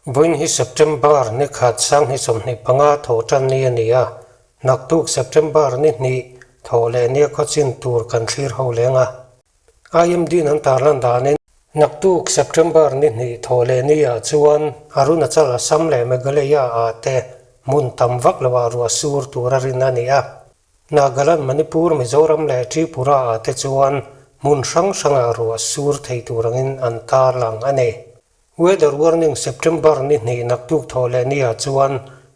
Vawiin hi September ni khat 2025 thawh tan ni a ni a, naktuk September ni hnih thawh leh nia khawchin tur kan thlir ho leng a. IMD in an tarlan danin, naktuk September ni hnih thawh leh ni ah chuan Arunachal, Assam leh Meghalaya ah te hmun tam vak loah ruah sur tur a rin a ni a. Nagaland, Manipur, Mizoram leh Tripura ah te chuan hmun hrang hrangah ruah sur thei tur angin an tarlang a ni. Weather warning September ni hnih naktuk thawh leh ni ah chuan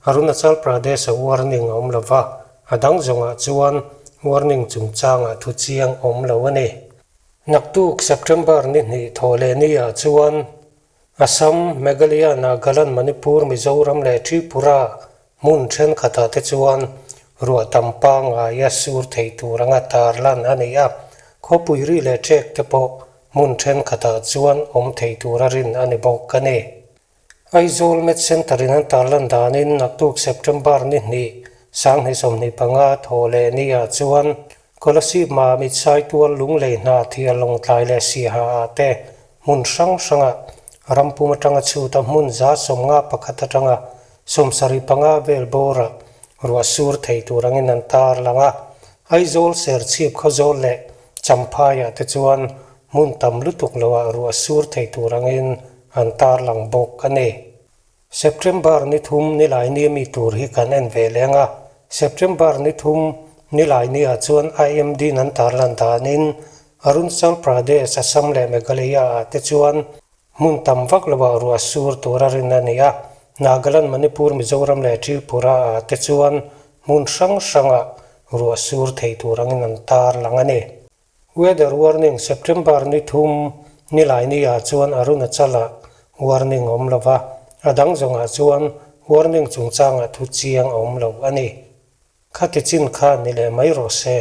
Arunachal Pradesh a warning a awm lo va, a dang zawngah chuan warning chungchangah thu chiang awm lo a ni. Naktuk September ni hnih thawh leh ni ah chuan Assam, Meghalaya, Nagaland, Manipur, Mizoram leh Tripura hmun thenkhatah te chuan ruah tam pangngai a sur thei tur anga tarlan a ni a, khawpui ri leh ṭek te pawh hmun thenkhatah chuan awm thei tura rin a ni bawk a ni. Aizawl Med Centre in an tarlan danin naktuk September ni hnih 2025 thaw leh ni ah chuan Kolasib Mamit Saitual Lunglei hna thial Lawngtlai leh Siaha ah te hmun hrang hrangah rampum atanga chhuta hmun 51 atanga 75 vel bawrah ruah sur thei tur angin an tarlang a. Aizawl Serchhip Khawzawl leh Champhaiah te chuan hmun tam lutuk loah ruah sur thei tur angin an tarlang bawk a ni. September ni thum nilai ni ami tur hi kan en ve leng a, September ni thum nilai ni ah chuan IMD in an tarlan danin Arunachal Pradesh, Assam leh Meghalaya ah te chuan hmun tam vak loah ruah sur tur a rin a ni a, Nagaland, Manipur, Mizoram leh Tripura ah te chuan hmun hrang hrangah ruah sur thei tur angin an tarlang a ni. Weather warning, September ni thum nilai ni ah chuan Arunachal ah warning a awm lo va, a dang zawngah chuan warning chungchangah thu chiang a awm lo a ni. Khati chin kha ni leh mai rawh se.